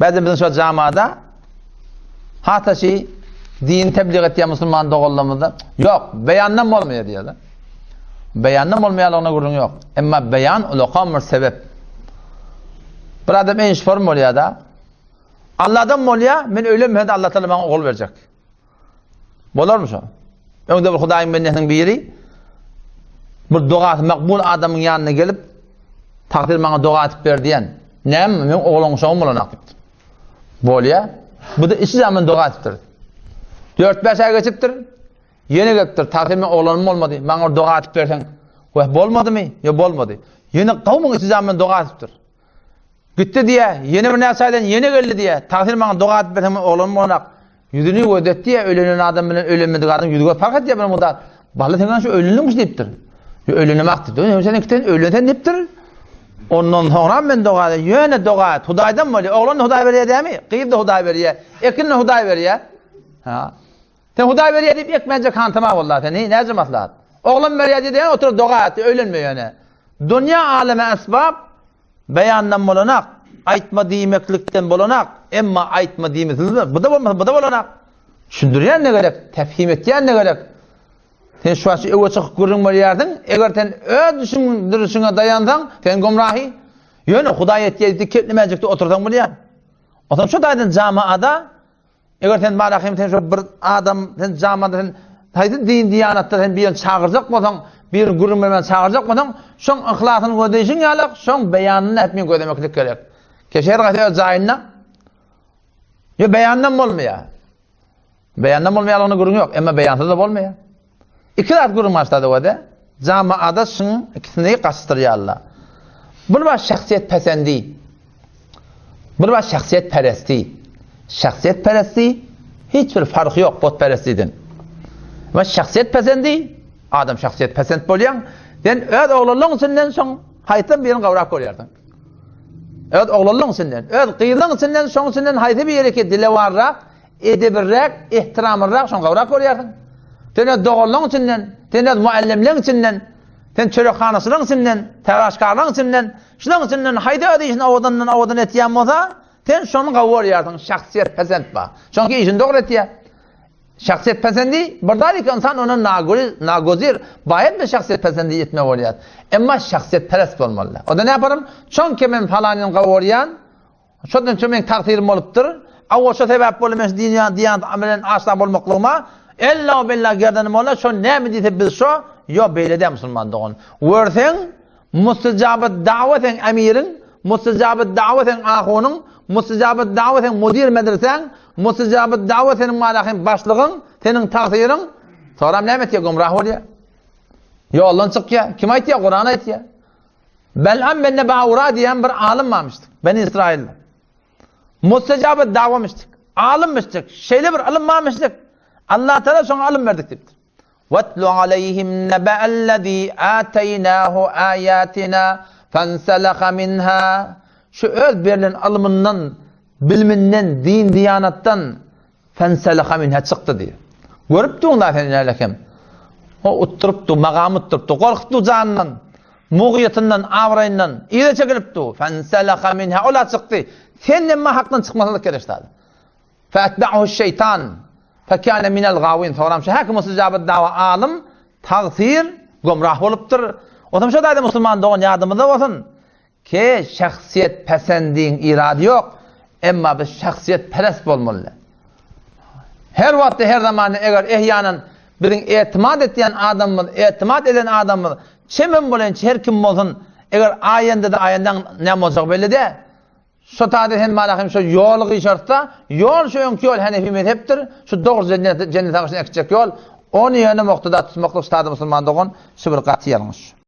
Bäzden biziň şu jamada hata şi din tebliğ etýän musulman doganlarymyzda ýok, beýandan bolmaýar diýýärler. Beýandan bolmaýanlygyna gürrüň ýok. Emma beýan ulakan bir sebep. Bir adam enş form bolýar-da. Allahdan bolýar, men öýlenmese-de Allah Taala maňa ogul berjek. Bolarmy şo? Öňde bir Hudaýyň bendesiniň biri bir dogasy makbul adamyň ýanyna gelip, Tagsyr maňa doga etip ber diýen. Näme, meň oglan uşagym bolanak diýipdir. Bolýa. Bu da içi zaman doga etipdir. 4-5 aý geçipdir. Ýene gelipdir. Tagsyr meň oglanym bolmady. Maňa bir doga etip berseň. Wah, bolmadymy? Ýok, bolmady. Ýene gawmyň içi zaman doga etipdir. Gitdi diýýä, ýene bir näçe aýdan ýene geldi diýýä. Tagsyr maňa doga edip berseň men oglanym bolanak. Ýüzüni göz etdi diýýä, öýlenen adam bilen öýlenmedik adam ýüzi göz park etýär bir mudar. Bally sen şu öýlendiňmiş diýipdir. Ýa öýlenemak diýipdir. Sen ikiden öýlensen diýipdir. Ondan soňra men doga edýän. Ýöne doga et. Hudaýdan bolýar. Oglan da Hudaý berýär dämi? Gyz da Hudaý berýär. Ekin de Hudaý berýär. Ha. Sen Hudaý berýär diýip ekmänjek hantama boldy seni. Näce maslahat? Oglan berýär diýip otur doga et, öýlenme ýöne. Dünýä aleme esbap Beýandan bolanak, aýtma diýmeklikden bolanak, emma aýtma diýmesiz-de, bu-da bolmasa, bu-da bolanak. Düşündirýän-de gerek, tefhim etýän-de gerek. Sen şu wagt öwe çykyp gürrüň berýärsiň, eger sen öz düşündirişiňe daýansaň, sen gümrahy. Ýöne Hudaý etýär diýip keplemejekde otursaň bolýar. Onsoň şu taýdan jamaada Eger sen Malahym sen şo bir adam sen jamada sen haýsy din diýanatda sen birini çagyrjak bolsaň, birini gürrüň bermän çagyrjak bolsaň, şoň yhlasyny gözleýşiň ýaly, şoň beýanyny ätmän gözlemeklik gerek. Keşe her haýsy öz jaýynda. Ýa beýandan bolmaýar. Beýandan bolmaýanlygyna gürrüň ýok, emma beýansyz-da bolmaýar. Iki zat gürrüň başlady öde. Jamaada şuň ikisini gaçdyrýarlar. Bir bar şahsyýet pesendi. Bir bar şahsyýet peresti. Şahsyýet peresti hiç bir farky ýok bot perestiden. We şahsyýet pesendi adam şahsyýet pesent bolýan. Sen öz oglanlaryň içinden şoň haýsam birini gawrak görýärsiň. Öz oglanlaryň içinden, öz gyzlaryň içinden şoň içinden haýsy biri ki dilewarrak, Edebiräk, ehtiramlyrak, şoň gowrak görýärsiň. Sen öz doganlaryň içinden, sen öz muallimleň içinden, sen çörekhanaçylaryň içinden, taraşkarlaryň içinden, şularyň içinden haýsy öz işini owadandan owadan etýän bolsa, sen şony gowy görýärsiň, şahsyýet pesent bar. Şoňky işini dogry etýär. Şahsyýet pesendi, bir zat iki ynsan ondan nagozir, baýat bir şahsyýet pesendi etme bolýar. Emma şahsyýet perest bolmaly. Onda näme yaparym? Şoňky men falanyny gowy görýän, Şondan soň meň tagsyryym bolupdyr. Awal şo sebäp boldy men şu dünýä diýant bilen aşna bolmaklygyma. Ella bella gerdenim molla şo näme diýse biz şo. Ýo beýle däl musulman dogan. Görseň mustajabat dawa seň emiriň, mustajabat dawa seň ahunyň, mustajabat dawa seň mudir medresäň, mustajabat dawa seniň malahym başlygyň, seniň tagsyryň. Soram näme etýär gümrah bolýar. Ýoldan çykýar. Kim aýtýar? Kuran aýtýar. Bel'am benne Baura diýen bir alym barmyşdyk. Beni Israilde. Mustajabat dawamyşdyk. Alymmyşdyk. Şeýle bir ylym barmyşdyk. Allah Teala şoňa ylym berdik diýipdir. Watlu aleyhim neba'ellezî âteynâhu âyâtinâ fenseleha minhâ. Şu öz berlen ylmyndan, biliminden, din diýanatdan Fenseleha minha çykdy diýýär. Görüp duň da sen nälekem. O utdurypdy, magam utdurypdy, gorkupdy janyndan, mugyýetinden, abraýyndan, yza çekilipdi. Fenseleha minha ola çykdy. Sen emma hakdan çykmasalyk gerek zat. Fetba'hu şeytan fekâne minel gawin. Soňram şu häkim mustajabat dawa alym tagsyr gomrah bolupdyr. Otam şo daýda musulman dogan ýadymyzda bolsun. Ke şahsyýet pesendiň irady ýok, emma biz şahsyýet perest bolmaly. Her wagtda her zamanda eger ehýanan biziň etimat etýän adamymyz, etimat eden adamymyz çemem bolança her kim bolsun, eger aýanda-da aýandaň näme boljagy belli däl. Şo taýda sen malahym şo ýoly gyşartsa, ýol şu öňki ýol Hanefi mezhepdir, şu dogry jennete jennete äkitjek ýol, ony ýöne muktada tutmaklyk şu taýda musulman dogan şu bir gaty ýalňyş.